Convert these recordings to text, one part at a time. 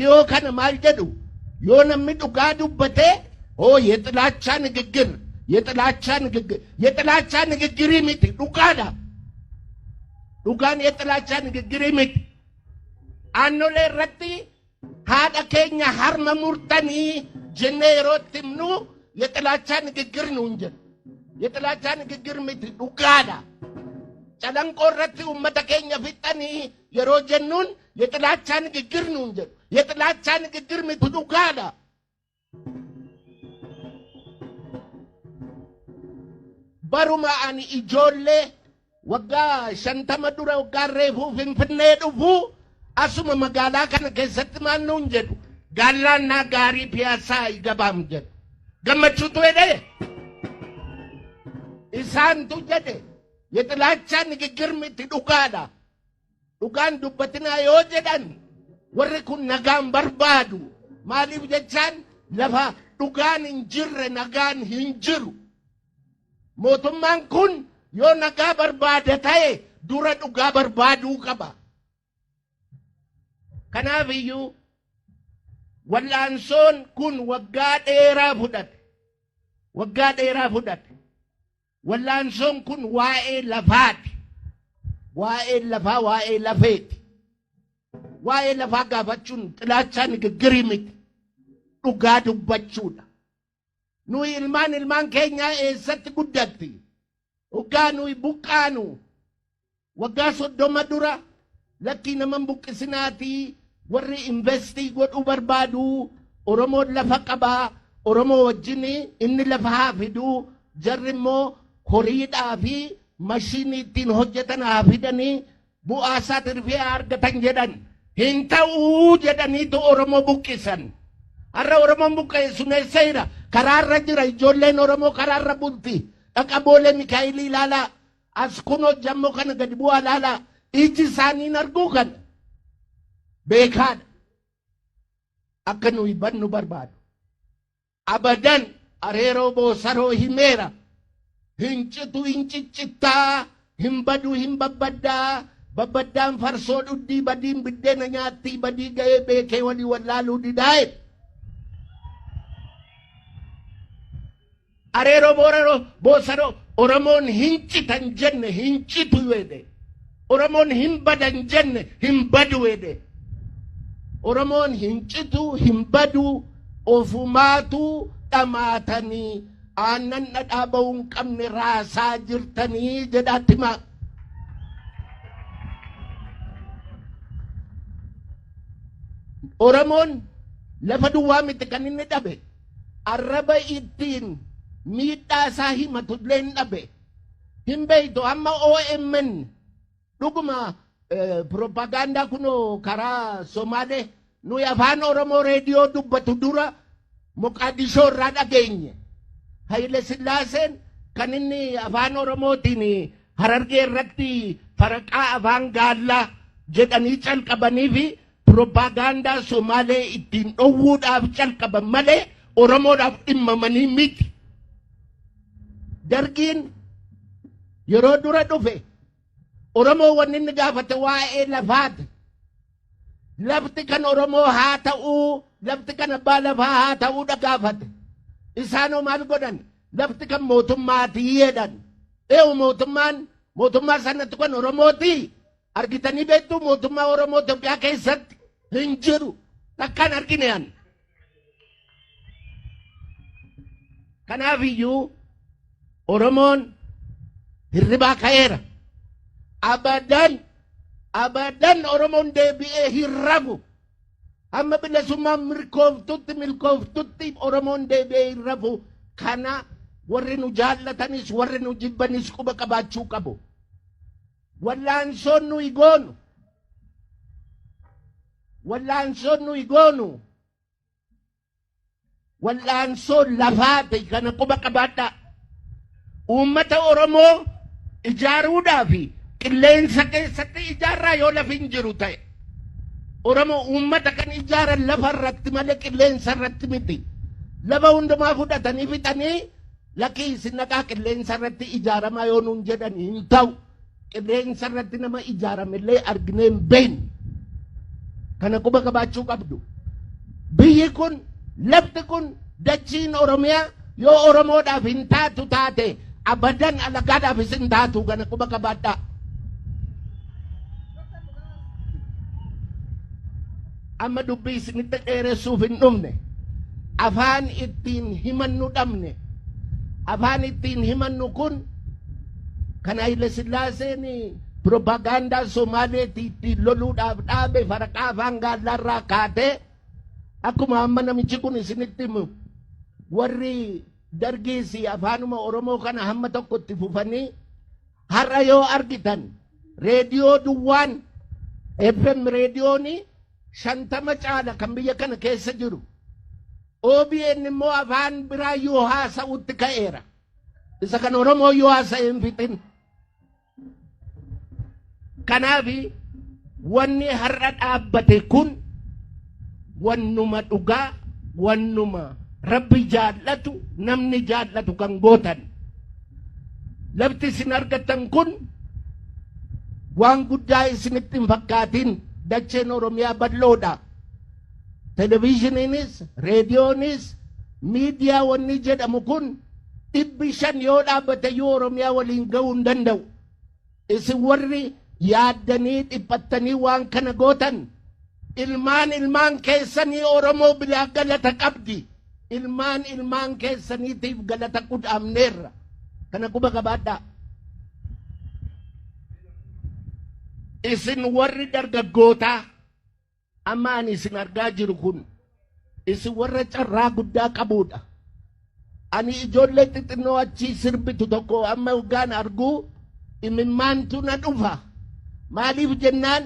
Dhiyoo kana maal jedhu yoo namni dhugaa dubbatee hoo የጥላቻ ንግግር የጥላቻ ንግግር የጥላቻ ንግግር miti dhugaadha. Dhugaan የጥላቻ ንግግር miti. Aannolee irratti haadha keenya harma murtanii jennee yeroo itti himnu የጥላቻ ንግግር nuun jedhu. የጥላቻ ንግግር miti dhugaadha. Calanqoo irratti uummata keenya fixanii yeroo jennuun የጥላቻ ንግግር nuun jedhu. የጥላቻ ንግግር miti dhugaadha. Baruma ani ijoollee waggaa 50 dura waggaa reefuu Finfinnee dhufuu asuma magaalaa kana keessatti maal nuun jedhu gaallaannaa gaarii piyaasaa gabaam jedhu. Gammachuutu jedhe isaantu jedhe የጥላቻ ንግግር miti dhugaadha. Dhugaan dubbatinaa yoo jedhan warri kun nagaan barbaadu. Maaliif jechaan lafa dhugaan hin jirre nagaan hin jiru. Mootummaan kun yoo nagaa barbaada ta'e dura dhugaa barbaaduu qaba. Kanaaf iyyuu wal'aansoon kun waggaa dheeraa fudhate. Waggaa dheeraa fudhate. Wal'aansoon kun waa'ee lafaati. Waa'ee lafaa waa'ee lafeeti. Waa'ee lafaa gaafachuun xilaachaa nigiggirii miti. Dhugaa dubbachuudha. Nuyi ilmaan ilmaan keenyaa eessatti guddatti? Waggaa nuyi buqqaanu waggaa 30 dura lakkii naman buqqisinaatii warri investii godhuu barbaadu Oromoon lafa qabaa Oromoo wajjin inni lafa haa fiduu jarri immoo horiidhaa fi mashiinii ittiin hojjetan haa fidanii bu'aa isaa tirfii haa argatan jedhan hin ta'uu jedhaniitu Oromoo buqqisan. Har'a Oromoon buqqa'e sun eessa jira? Karaarra jira. Ijoolleen Oromoo karaarra bulti. Dhaqa Boolee Mikaa'elii ilaalaa. As kunoo jammoo kana gadi bu'aa ilaalaa. Iji isaanii arguu kana beekaadha. Akka nuyi bannu barbaadu. Abadan areeroo boosaroo himeera. Hin citu hin ciccittaa. Hin badu hin babbaddaa. Babbaddaan farsoo dhuddii badiin biddeena nyaattii badii ga'ee beekee walii wallaaluu didaa'e. Areeroo booraroo boosaroo Oromoon hin citan jenne hin citu jedhe. Oromoon hin badan jenne hin badu jedhe. Oromoon hin citu hin badu ofumaatu dhamaatanii aannan dhadhaa ba'uu hin qabne raasaa jirtanii jedhaatti himaa. Oromoon lafa duwwaa miti kan inni dhabe. Arraba ittiin miidhaa isaa himatu illee hin dhabe. Hin beektu amma OMN dhuguma propagaandaa kunoo karaa Somaalee nuyi afaan Oromoo reediyoo dubbatu dura Moqaadishoo irraa dhageenye. Haile Sillaaseen kan inni afaan Oromootiin Harargee irratti faraqaa afaan gaallaa jedhanii calqabanii fi propagaandaa Somaalee ittiin dhowwuudhaaf calqaban malee Oromoodhaaf dhimmamanii miti. Dargiin yeroo dura dhufe Oromoo wanni inni gaafate waa'ee lafaati. Lafti kan Oromoo haa ta'uu, lafti kan abbaa lafaa haa ta'uudha gaafate. Isaanoo maal godhan? Lafti kan mootummaatii jedhan. Eewu mootummaan mootummaa sanatti kan Oromootii argitanii beektu mootummaa Oromoo Itoophiyaa keessatti hin jiru. Takkaan argine an. Kanaaf iyyuu Oromoon hirribaa ka'eera. Abadan abadan Oromoon deebi'ee hin rafu. Hamma bilisummaan milkooftutti milkooftutti Oromoon deebi'ee hin rafu. Kana warri nu jaallatanis warri nu jibbanis quba qabaachuu qabu. Wallaansoon nuyi goonu. Wallaansoon nuyi goonu. Wallaansoo lafaati kana quba qabaadhaa. Uummata Oromoo ijaaruudhaaf qilleensa keessatti ijaarraa yoo lafi hin jiru ta'e. Oromoo uummata kan ijaaran lafa irratti malee qilleensa irratti miti. Lafa hundumaa fudhatanii fixanii lakkii isin naqaa qilleensa irratti ijaaramaa yoo nuun jedhan hin ta'u. Qilleensa irratti nama ijaaramillee arginee hin beeknu. Kana quba qabaachuu qabdu. Biyyi kun, lafti kun, dachiin Oromiyaa yoo Oromoodhaaf hin taatu taate, abadan alagaadhaafis hin taatu. Kana quba qabaadhaa. Amma dubbii isinitti dheeressuuf hin dhufne. Afaan ittiin himannu dhabne. Afaan ittiin himannu kun kan Haile Sillaaseen propagaandaa Somaaleetii ittiin loluudhaaf dhaabe, faraqaa afaan gaallaarraa kaatee, akkuma amma namichi kun isinitti himu, warri dargiis afaanuma Oromoo kana hamma tokko itti fufanii, har'a yoo argitan reediyoo duwwaan FM reediyooni 50 caala kan biyya kana keessa jiru. OBN immoo afaan biraa yoo haasa'utti ka'eera. Isa kan Oromoo yoo haasa'e hin fixin. Kanaaf wanni har'a dhaabbate kun wannuma dhugaa, wannuma Rabbi jaallatu, namni jaallatu kan gootan. Lafti isin argattan kun waan guddaa isinitti hin fakkaatin. Dacheen Oromiyaa bal'oodha. Televizhiniinis, reediyoonis, miidiyaa wanni jedhamu kun 500 yoo dhaabbate iyyuu Oromiyaa waliin ga'uu hin danda'u. Isin warri yaaddanii dhiphattanii waan kana gootan, ilmaan ilmaan keessanii Oromoo biraa galata qabdi. Ilmaan ilmaan keessaniitiif galata qudhaamneerra. Kana quba qabaadhaa. Isin warri dargaggootaa amma ani isin argaa jiru kun, isin warra carraa guddaa qabuudha. Ani ijoollee xixinnoo achii sirbitu tokko amma hoggaan arguu imimmaantu na dhufa. Maaliif jennaan,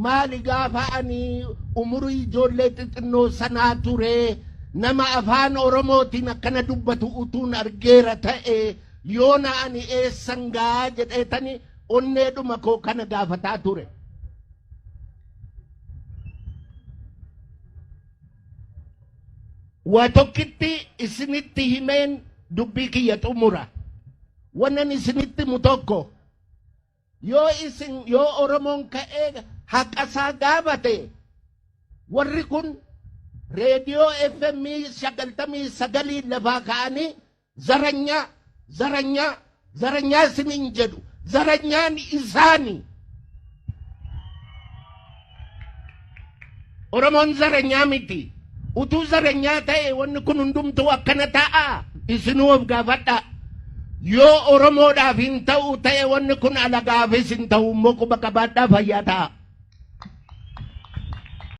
maali gaafa ani umurii ijoollee xixinnoo sanaa ture nama afaan Oromootiin akkana dubbatu utuun argeera ta'e, yoona ani eessan gaa jedheetani onneedhuma koo kana gaafataa ture. Waa tokkitti isinitti himeen dubbii kiyya xumura. Wannan isinitti himu tokko, yoo isin, yoo Oromoon ka'ee haqa isaa gaafate, warri kun reediyoo FM 99 lafaa ka'anii "ዘረኛ, ዘረኛ, ዘረኛ" isiniin jedhu. Zaranyaan isaani. Oromoon zaranyaa miti. Utuu zaranyaa ta'e wanni kun hundumtuu akkana ta'a? Isinuu of gaafadha. Yoo Oromoodhaaf hin ta'u ta'e, wanni kun alagaafis hin ta'u immoo quba qabaadhaa, fayyaa ta'a.